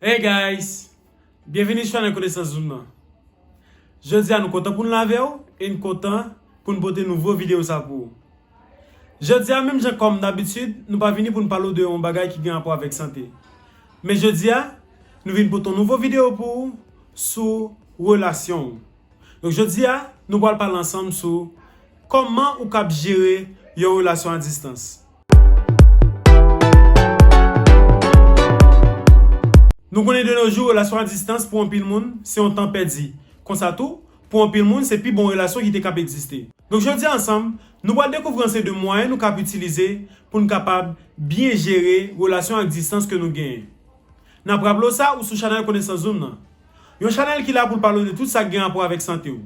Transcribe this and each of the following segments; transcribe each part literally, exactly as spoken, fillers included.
Hey guys! Byenvini sou chanèl Konesans Zoom nan. Jodi a nou kontan pou n la avè w e n kontan pou n pote nouvo videyo sa pou ou. Jodi a, menm jan kòm dabitid, nou pa vini pou n pale w de yon bagay ki gen rapò avèk sante. Men jodi a, nou vin pote yon nouvo videyo pou ou sou relasyon w. Donk jodi a, nou pral pale ansanm sou kòman ou kab jere yon relasyon a distans. Nou konnen de nos jours, relasyon a distans pou anpil moun, se yon tan pèdi. Konsa tou, pou anpil moun, se pi bon relasyon ki te kab egziste. Donk jodi a ansanm, nou pral dekouvri yon seri de mwayen nou kab itilize pou n kapab byen jere relasyon ak distans ke nou genyen. N ap raple w sa, ou sou chanèl Konesans Zoom nan. Yon chanèl ki la pou l pale w de tout sa k gen rapò avèk sante w.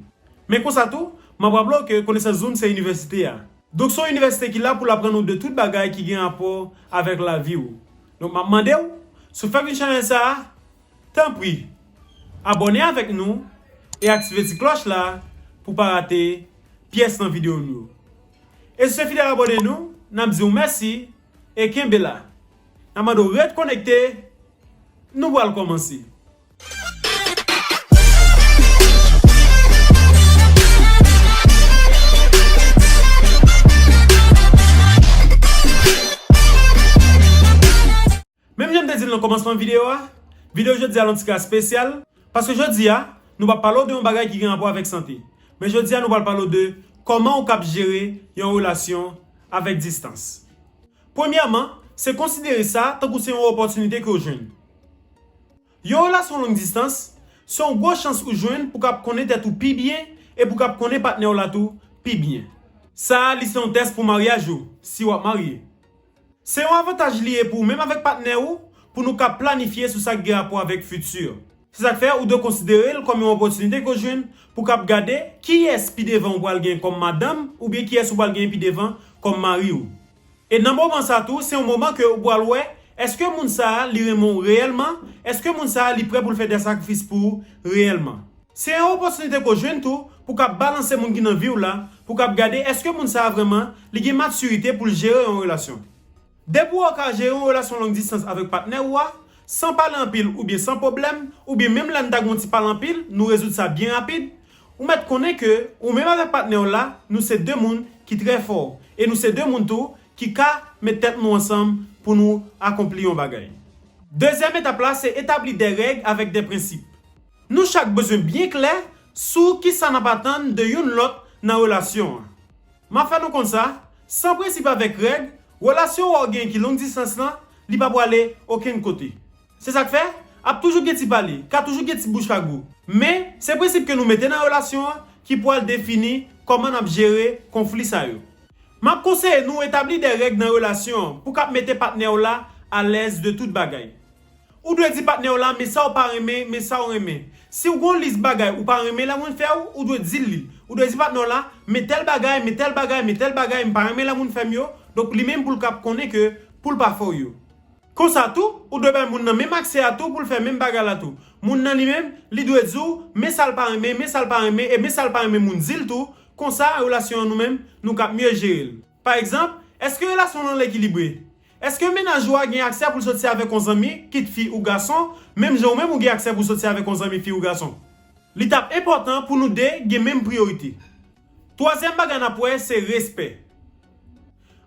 Men konsa tou, m ap raple w ke Konesans Zoom se inivèsite a. Donk se yon inivèsite ki la pou l aprann ou de tout bagay ki gen rapò avèk lavi w. Donk m ap mande w, si w fèk vin chanèl sa a, tanpri, abòne avèk nou e aktive ti klòch la pou w pa rate pyès nan videyo nou yo. E si w se fidèl abòne nou, n ap di w mèsi e kenbe la. N ap mande w ret konekte, nou pral kòmanse. Menm jan m te di l nan kòmansman videyo a, videyo jodi a lan ti ka espesyal, paske jodi a, nou p ap pale w de yon bagay ki gen rapò avèk sante. Men jodi a, nou pral pale w de kòman ou kab jere yon relasyon avèk distans. Premyèman, se konsidere sa tankou se yon opòtinite ke w jwenn. Yon relasyon long distans, se yon gwo chans ou jwenn pou kab konnen tèt ou pi byen e pou kab konnen patnè w la tou pi byen. Sa a, li se yon tès pou maryaj ou, si w ap marye. Se yon avantaj li ye pou ou menm avèk patnè ou, pou nou kab planifye sou sa k gen rapò avèk fiti. Se sa k fè ou dwe konsidere l kòm yon opòtinite ke w jwenn pou kab gade kiyès pi devan ou pral gen kòm madanm oubyen kiyès ou pral gen pi devan kòm mari w. E nan moman sa tou, se yon moman ke ou pral wè, èske moun sa a li renmen w reyèlman? Èske moun sa a li prè pou l fè de sakrifis pou ou reyèlman? Se yon opòtinite ke w jwenn tou pou kab balanse moun ki nan vi w la, pou kab gade èske moun sa a vrèman li gen matirite pou l jere yon relasyon. Depi w wè w ka jere yon relasyon long distans avèk patnè ou a, san pale anpil oubyen san pwoblèm, oubyen menm lè n ta gen yon ti pale anpil, nou rezoud sa byen rapid, ou mèt konnen ke ou menm avèk patnè w la, nou se de moun ki trè fò, e nou se de moun tou ki ka met tèt nou ansanm pou nou akonpli yon bagay. Dezyèm etap la, se etabli de règ avèk de prensip. Nou chak bezwen byen klè sou kisa n ap atann de youn lòt nan relasyon an. M ap fè nou konn sa, san prensip avèk règ, relasyon w ap genyen ki long distans lan, li pa prale okenn kote. Se sa k fè, ap toujou gen ti pale, ka toujou gen ti bouch ka gou. Men, se prensip ke nou mete nan relasyon an ki pral defini kòman n ap jere konfli sa yo. M ap konseye nou etabli de règ nan relasyon an pou kab mete patnè w la alèz de tout bagay. Ou dwe di patnè w la, men sa w pa renmen, men sa w renmen. Si w gen yon lis bagay ou pa renmen lè moun fè w, ou dwe di l li. Ou dwe di patnè w la, men tèl bagay, men tèl bagay, men tèl bagay, m pa renmen lè moun fè m yo. Donk, li menm pou l kab konnen ke pou l pa fè w yo. Konsa tou, ou dwe bay moun nan menm aksè a tou pou l fè menm bagay la tou. Moun nan li menm, li dwe di w, men sa l pa renmen, men sa l pa renmen, e men sa l pa renmen moun di l tou. Konsa, relasyon an nou menm, nou kab mye jere l. Pa egzanp, èske relasyon w lan ekilibre? Èske mennaj ou a gen aksè pou l soti avèk yon zanmi, kit fi ou gason, menm jan ou menm ou gen aksè pou w soti avèk yon zanmi fi ou gason? Li t ap enpòtan pou nou de gen menm priyorite. Twazyèm bagay n ap wè, se respè.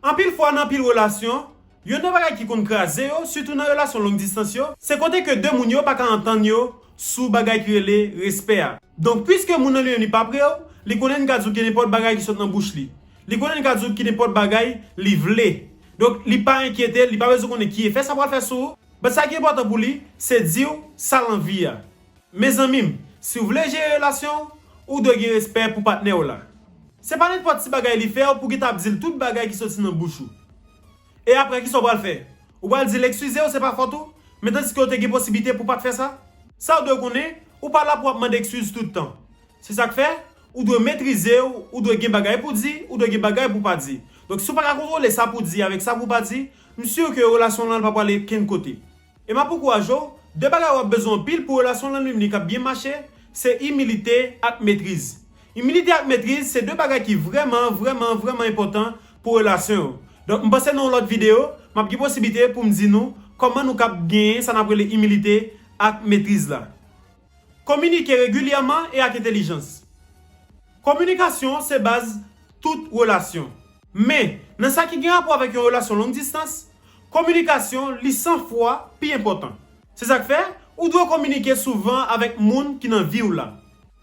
Anpil fwa nan anpil relasyon, youn nan bagay ki konn kraze yo, sitou nan relasyon long distans yo, se kote ke de moun yo pa ka antann yo sou bagay ki rele respè a. Donk, piske moun nan li menm li pa prè w, li konnen li ka di w ki nenpòt bagay ki sot nan bouch li. Li konnen li ka di w ki nenpòt bagay li vle. Donk, li pa enkyete l, li pa bezwen konnen ki efè sa pral fè sou ou. But sa ki enpòtan pou li, se di w sa l anvi a. Mezanmi m, si w vle jere relasyon w, ou dwe gen respè pou patnè w la. Se pa nenpòt ti bagay li fè w pou w gentan ap di l tout bagay ki soti nan bouch ou. E apre, kisa w pral fè? Ou pral di l eskize w, se pa fòt ou, men tandiske w te gen posiblite pou w pa t fè sa? Sa w dwe konnen, ou pa la pou w ap mande eskiz tout tan. Se sa k fè, ou dwe metrize w, ou dwe gen bagay pou w di, ou dwe gen bagay pou w pa di. Donk, si w pa ka kontwole sa pou w di avèk sa pou w pa di, m si ke relasyon w lan pa prale kenn kote. E m ap ankouraje w, de bagay w ap bezwen anpil pou relasyon w lan li menm li kab byen mache, se imilite ak metriz. Imilite ak metriz se de bagay ki vrèman, vrèman, vrèman enpòtan pou relasyon yo. Donk, m panse nan yon lòt videyo, m ap gen posiblite pou m di nou kòman nou kab genyen sa n ap rele imilite ak metriz la. Kominike regilyèman e ak entèlijans. Kominikasyon se baz tout relasyon. Men, nan sa ki gen rapò avèk yon relasyon long distans, kominikasyon li san fwa pi enpòtan. Se sa k fè, ou dwe kominike souvan avèk moun ki nan vi w la.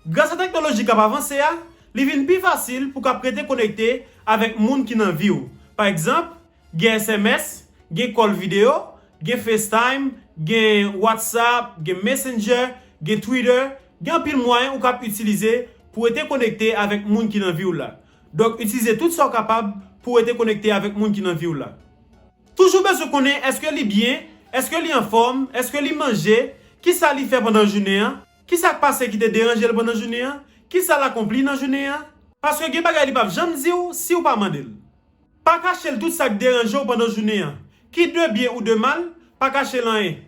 Gras a teknoloji k ap avanse a, li vin pi fasil pou w kab rete konekte avèk moun ki nan vi w. Pa egzanp, gen S M S, gen kòl videyo, gen FaceTime, gen WhatsApp, gen Messenger, gen Twitter, gen anpil mwayen ou kab itilize pou w rete konekte avèk moun ki nan vi w la. Donk, itilize tout sa w kapab pou w rete konekte avèk moun ki nan vi w la. Toujou bezwen konnen èske li byen, èske li anfòm, èske li manje, kisa li fè pandan jounen an, kisa k pase ki te deranje l pandan jounen an, kisa l akonpli nan jounen an. Paske gen bagay li p ap janm di w si w pa mande l. Pa kache l tout sa k deranje w pandan jounen an. Kit de byen ou de mal, pa kache l anyen.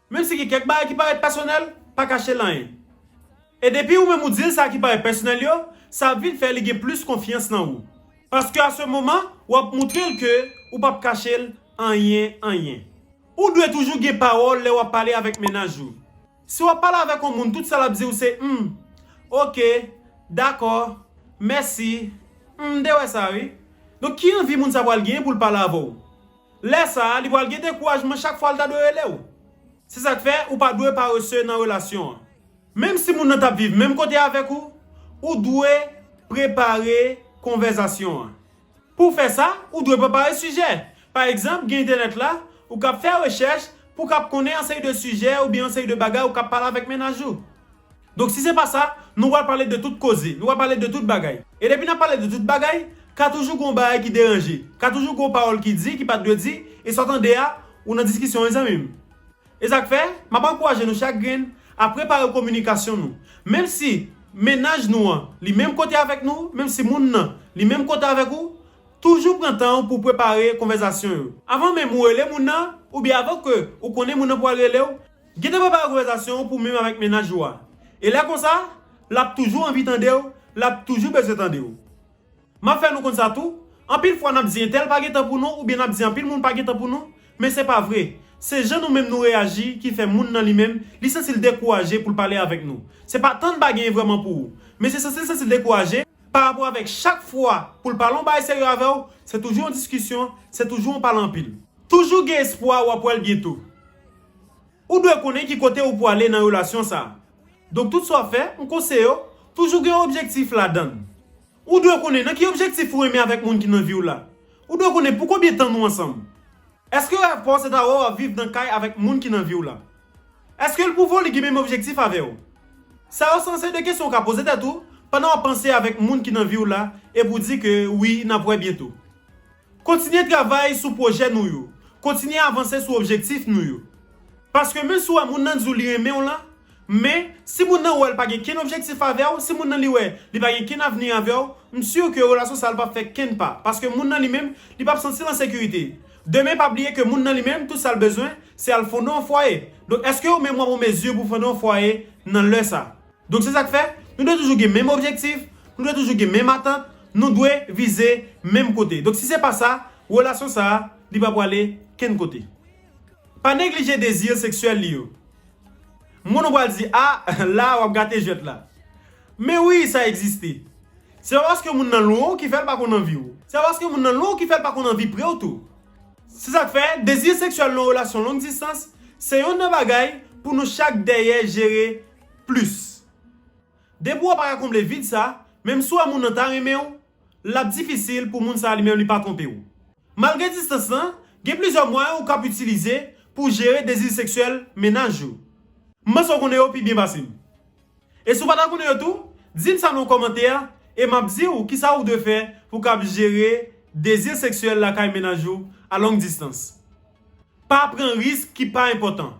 Menm si gen kèk bagay ki parèt pèsonèl, pa kache l anyen. E depi ou menm ou di l sa ki parèt pèsonèl yo, sa ap vin fè li gen plis konfyans nan ou. Paske a se moman, w ap moutre l ke ou p ap kache l anyen, anyen. Ou dwe toujou gen pawòl lè w ap pale avèk mennaj ou. Si w ap pale avèk yon moun, tout sa l ap di w se hmm, oke, dakò, mèsi, hmm, m te wè sa wi. Donk ki anvi moun sa pral genyen pou l pale avè w? Lè sa a, li pral gen dekourajman chak fwa l ta dwe rele w. Se sa k fè ou pa dwe parese nan relasyon an. Menm si moun nan t ap viv menm kote avèk ou, ou dwe prepare konvèsasyon an. Pou w fè sa, ou dwe prepare sijè. Pa egzanp, gen entènèt la, ou kab fè rechèch pou w kab konnen yon seri de sijè oubyen yon seri de bagay ou kab pale avèk mennaj ou. Donk, si se pa sa, nou pral pale de tout koze, nou pral pale de tout bagay. E depi n ap pale de tout bagay, ka toujou gen yon bagay ki deranje, ka toujou gen yon pawòl ki di, ki pa t dwe di, e sa w tande a, ou nan diskisyon, mezanmi m. E sa k fè, m ap ankouraje nou chak grenn a prepare kominikasyon nou. Menm si mennaj nou an, li menm kote avèk nou, menm si moun nan, li menm kote avèk ou, toujou pran tan w pou w prepare konvèsasyon yo. Avan menm ou rele moun nan, oubyen avan ke ou konnen moun nan pral rele w, gentan prepare konvèsasyon w pou menm avèk mennaj ou a. E lè konsa, l ap toujou anvi tande w, l ap toujou bezwen tande w. M ap fè nou konn sa tou, anpil fwa n ap di entèl pa gen tan pou nou, oubyen n ap di anpil moun pa gen tan pou nou, men se pa vre. Se jan nou menm nou reyaji ki fè moun nan li menm, li santi l dekouraje pou l pale avèk nou. Se pa tann pa genyen vrèman pou ou, men se santi l santi l dekouraje pa rapò avèk chak fwa pou l pale yon bagay serye avè w, se toujou yon diskisyon, se toujou yon pale anpil. Toujou gen espwa w ap wè l byento. Ou dwe konnen ki kote ou pwale nan relasyon sa a. Donk, tout sa w ap fè, m konseye w, toujou gen yon objektif ladan l. Ou dwe konnen nan ki objektif ou renmen avèk moun ki nan vi w la. Ou dwe konnen pou konbyen tan nou ansanm. Èske rèv pa w se ta wè w ap viv nan kay avèk moun ki nan vi w la? Èske l pou vo li gen menm objektif avè w? Sa yo se yon seri de kesyon w ka poze tèt ou pandan w ap panse avèk moun ki nan vi w la e pou di ke wi, n ap wè byento. Kontinye travay sou pwojè nou yo. Kontinye avanse sou objektif nou yo. Paske menm si w wè moun nan di w li renmen w lan, men si moun nan wè l pa gen kenn objektif avè w, si moun nan li wè li pa gen kenn avni avè w, m si ke relasyon sa a l p ap fè kenn pa. Paske moun nan li menm, li p ap santi l an sekirite. Demen, pa bliye ke moun nan li menm, tout sa l bezwen, se al fonde yon fwaye. Donk, èske ou menm w ap an mezi pou fonde yon fwaye nan lè sa a? Donk, se sa k fè, nou dwe toujou gen menm objektif, nou dwe toujou gen menm atant, nou dwe vize menm kote. Donk, si se pa sa, relasyon sa a, li pa pwale kenn kote. Pa neglije dezi seksyèl li yo. M konnen w pral di, a, la, w ap gate jwèt la. Men wi, sa egziste. Se pa paske moun nan lwen w ki fè l pa konn anvi w. Se pa paske moun nan lwen w ki fè l pa konn anvi pre w tou. Se sa k fè, dezi seksyèl nan yon relasyon long distans, se youn nan bagay pou nou chak dèyè jere plis. Depi w pa ka konble vid sa, menm si w wè moun nan ta renmen w, l ap difisil pou moun sa li menm li pa twonpe w. Malgre distans lan, gen plizyè mwayen ou kab itilize pou jere dezi seksyèl mennaj ou. M panse w konnen yo pi byen pase m. E si w pa ta konnen yo tou, di m sa nan yon kòmantè e m ap di w kisa ou dwe fè pou w kab jere dezi seksyèl lakay mennaj ou a long distans. Pa pran risk ki pa enpòtan.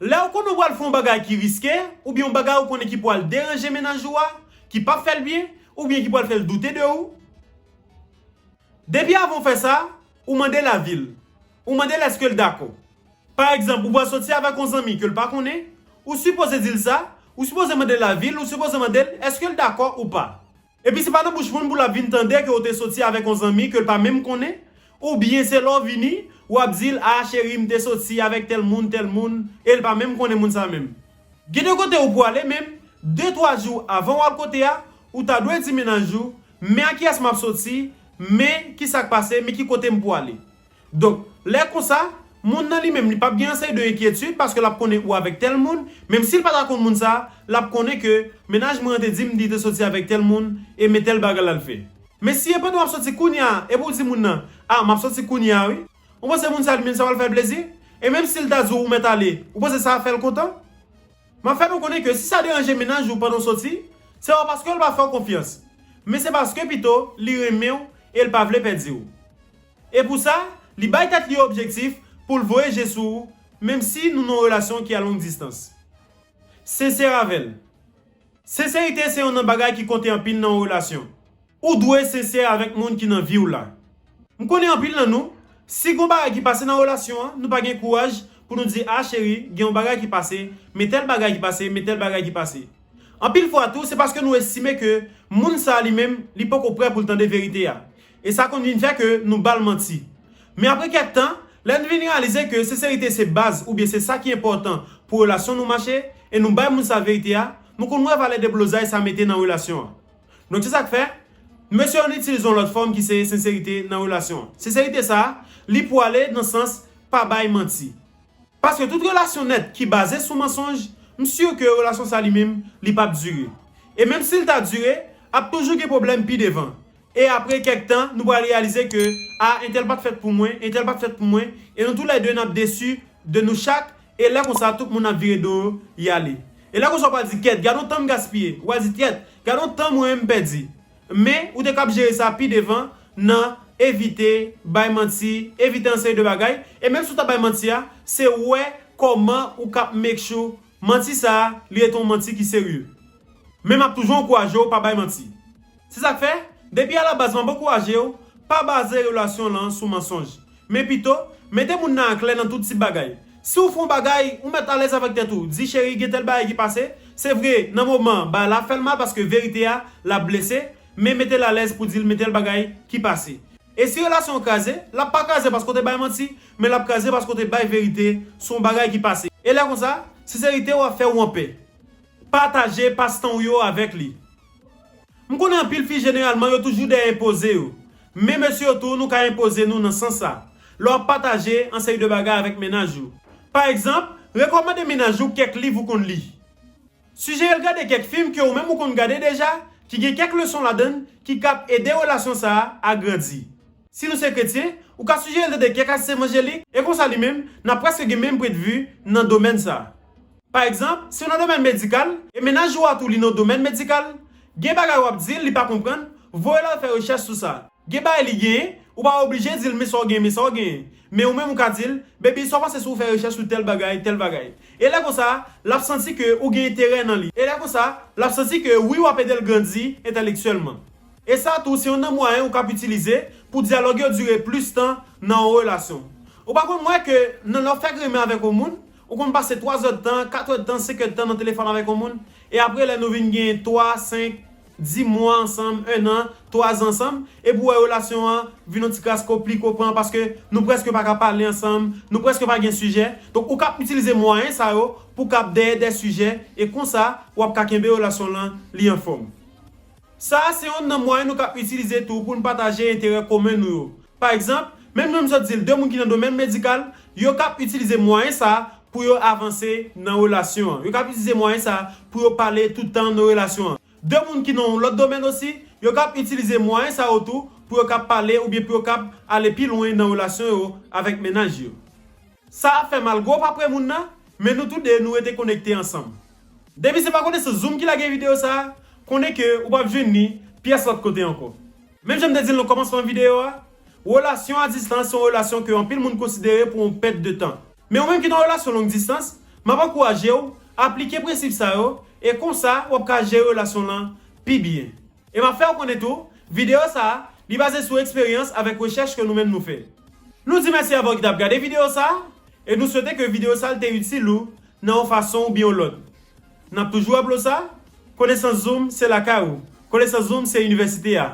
Lè ou konnen ou pral fè yon bagay ki riske, oubyen yon bagay ou konnen ki pral deranje mennaj ou a, ki p ap fè l byen, oubyen ki pral fè l doute de ou, depi avan w fè sa, ou mande lavi l. Ou mande l èske l dakò. Pa egzanp, ou pral soti avèk yon zanmi ke l pa konnen, ou sipoze di l sa, ou sipoze mande lavi l, ou sipoze mande l èske l dakò ou pa. Epi se pa nan bouch moun pou l ap vin tande ke w te soti avèk yon zanmi ke l pa menm konnen, oubyen se lè w vini, W ap di l, "A, cheri, m te soti avèk tèl moun, tèl moun," e l pa menm konnen moun sa menm. Gen de kote ou pou ale menm, de twa jou avan w al kote a, ou ta dwe di mennaj ou, "Men a kiyès m ap soti, men ki sa k pase, men ki kote m pou ale." Donk, lè konsa, moun nan li menm, li p ap gen yon seri de enkyetid paske l ap konnen ou avèk tèl moun, menm si l pa ta konn moun sa, l ap konnen ke mennaj mwen an te di m li te soti avèk tèl moun e men tèl bagay l al fè. Men si e pandan w ap soti kounye a, epi w di moun nan, "A, m ap soti kounye a, wi." Ou panse moun sa li menm sa pral fè l plezi? E menm si l ta di w ou mèt ale, ou panse sa ap fè l kontan? M ap fè nou konnen ke si sa deranje mennaj ou pandan w soti, se pa paske l pa fè w konfyans, men se paske pito li renmen w e l pa vle pèdi w. E pou sa, li bay tèt li objektif pou l voye je sou ou, menm si nou nan yon relasyon ki a long distans. Sensè avè l. Senserite se youn nan bagay ki konte anpil nan yon relasyon. Ou dwe sensè avèk moun ki nan vi w la. M konnen anpil nan nou, si gon bagay ki pase nan relasyon an, nou pa gen kouraj pou nou di, "A, cheri, gen yon bagay ki pase, men tèl bagay ki pase, men tèl bagay ki pase." Anpil fwa tou, se paske nou estime ke moun sa li menm, li poko prè pou l tande verite a. E sa konn vin fè ke nou ba l manti. Men apre kèk tan, lè n vin reyalize ke senserite se baz oubyen se sa ki enpòtan pou relasyon nou mache, e nou bay moun sa verite a, nou konn wè valè deblozay sa mete nan relasyon an. Donk se sa k fè, mesye yo itilize yon lòt fòm ki se senserite nan relasyon an. Senserite sa a, li pou ale nan sans pa bay manti. Paske tout relasyon nèt ki baze sou mansonj, m si ke relasyon sa li menm, li p ap dire. E menm si l ta dire, ap toujou gen pwoblèm pi devan. E apre kèk tan, nou pral reyalize ke, a, entèl pa t fèt pou mwen, entèl pa t fèt pou mwen, e nou toulède n ap desi de nou chak, e lè konsa, tout moun ap vire do yo, y ale. E lè konsa, w pral di, "Kèt, gad yon tan m gaspiye." W pral di, "Kèt, gad yon tan mwen menm m pèdi." Men, ou te kab jere sa pi devan nan evite bay manti, evite yon seri de bagay. E menm si w ta bay manti a, se wè kòman ou kab make sure manti sa a, li rete yon manti ki serye. Men m ap toujou ankouraje w pa bay manti. Se sa k fè, depi alabaz m ap ankouraje w, pa baze relasyon lan sou mansonj. Men pito, mete moun nan aklè nan tout tip bagay. Si w fè yon bagay, ou mèt alèz avèk tèt ou, di, "Cheri, gen tèl bagay ki pase." Se vre, nan moman, bagay la ap fè l mal paske verite a, l ap blese, men mete l alèz pou di l, "Men tèl bagay ki pase." E si relasyon an kraze, l ap pa kraze paske w te bay manti, men l ap kraze paske w te bay verite sou yon bagay ki pase. E lè konsa, senserite w ap fè w anpè. Pataje pastan w yo avèk li. M konnen anpil fi jeneralman yo toujou dèyè enpoze yo. Men mesye yo tou, nou ka enpoze nou nan sans sa. Lè w ap pataje yon seri de bagay avèk mennaj ou. Pa egzanp, rekòmande mennaj ou kèk liv ou konn li. Sijere l gade kèk fim ke ou menm ou konn gade deja, ki gen kèk leson ladan l ki kab ede relasyon sa a grandi. Si nou se kretyen, ou ka sijere l tande kèk atis evanjelik, e konsa li menm, n ap prèske gen menm pwendvi nan domèn sa a. Pa egzanp, si w nan domèn medikal, e mennaj ou a tou li nan domèn medikal, gen bagay w ap di l, li pa konprann, voye l al fè rechèch sou sa. Gen bagay li genyen, ou pa oblije di l men sa w genyen, men sa w genyen. Men ou menm ou ka di l, "Baby, sa w panse si w fè rechèch sou tèl bagay, tèl bagay?" E lè konsa, l ap santi ke ou gen enterè nan li. E lè konsa, l ap santi ke wi, w ap ede l grandi entèlektyèlman. E sa tou, se youn nan mwayen ou kab itilize pou dyalòg yo dire plis tan nan yon relasyon. Ou pa konn wè ke nan lè w fèk renmen avèk yon moun, ou konn pase twa zè tan, kat è tan, senk è tan nan telefòn avèk yon moun, e apre lè nou vin gen twa, senk, dis mwa ansanm, en an, twa zan ansanm, epi w wè relasyon an vin yon ti kras konplike, w pran paske nou prèske pa ka pale ansanm, nou prèske pa gen sijè. Donk, ou kab itilize mwayen sa yo pou kab dèyè de sijè, e konsa, w ap ka kenbe relasyon lan, li anfòm. Sa a se youn nan mwayen nou kab itilize tou pou n pataje enterè komen nou yo. Pa egzanp, menm jan m sot di l, de moun ki nan domèn medikal, yo kab itilize mwayen sa a pou yo avanse nan relasyon an. Yo kab itilize mwayen sa a pou yo pale tout tan nan relasyon an. De moun ki nan yon lòt domèn osi, yo kab itilize mwayen sa yo tou pou yo kab pale oubyen pou yo kab ale pi lwen nan relasyon yo avèk mennaj yo. Sa ap fè mal gwo pa pre moun nan, men nou toude nou rete konekte ansanm. Depi se pa konesans Zoom ki lage videyo sa a, konnen ke ou p ap jwenn li pyès lòt kote ankò. Menm jan m te di l nan kòmansman videyo a, relasyon a distans se yon relasyon ke anpil moun konsidere pou yon pèt de tan. Men ou menm ki nan relasyon long distans, m ap ankouraje w aplike prensip sa yo, e konsa w ap ka jere relasyon lan pi byen. E m ap fè w konnen tou, videyo sa a, li baze sou eksperyans avèk rechèch ke nou menm nou fè. Nou di mèsi avè w ki t ap gade videyo sa a, e nou swete ke videyo sa a l te itil ou nan yon fason oubyen yon lòt. N ap toujou raple w sa, konesans Zoom se lakay ou, konesans Zoom se inivèsite a.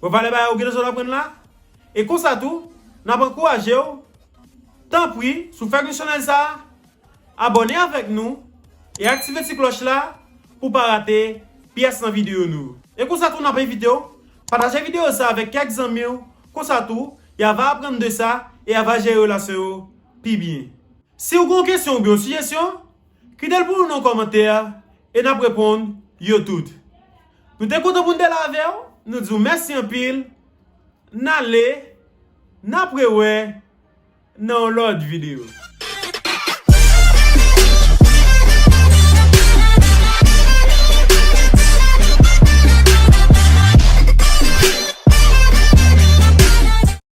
Wè valè bagay ou gentan sot aprann la? E konsa tou, n ap ankouraje w Tanpri, si w fèk jwenn chanèl sa a, abòne avèk nou e aktive ti klòch la pou w pa rate pyès nan videyo nou. E konsa tou n ap envite w pataje videyo sa avèk kèk zanmi w, konsa tou y a va aprann de sa e y a va jere relasyon yo pi byen. Si w gen yon kesyon oubyen yon sijesyon, kite l pou nou nan kòmantè e n ap reponn yo tout. Nou te kontan pou n te la avè w, nou di w mèsi anpil, n ale, n ap rewè nan yon lòt videyo.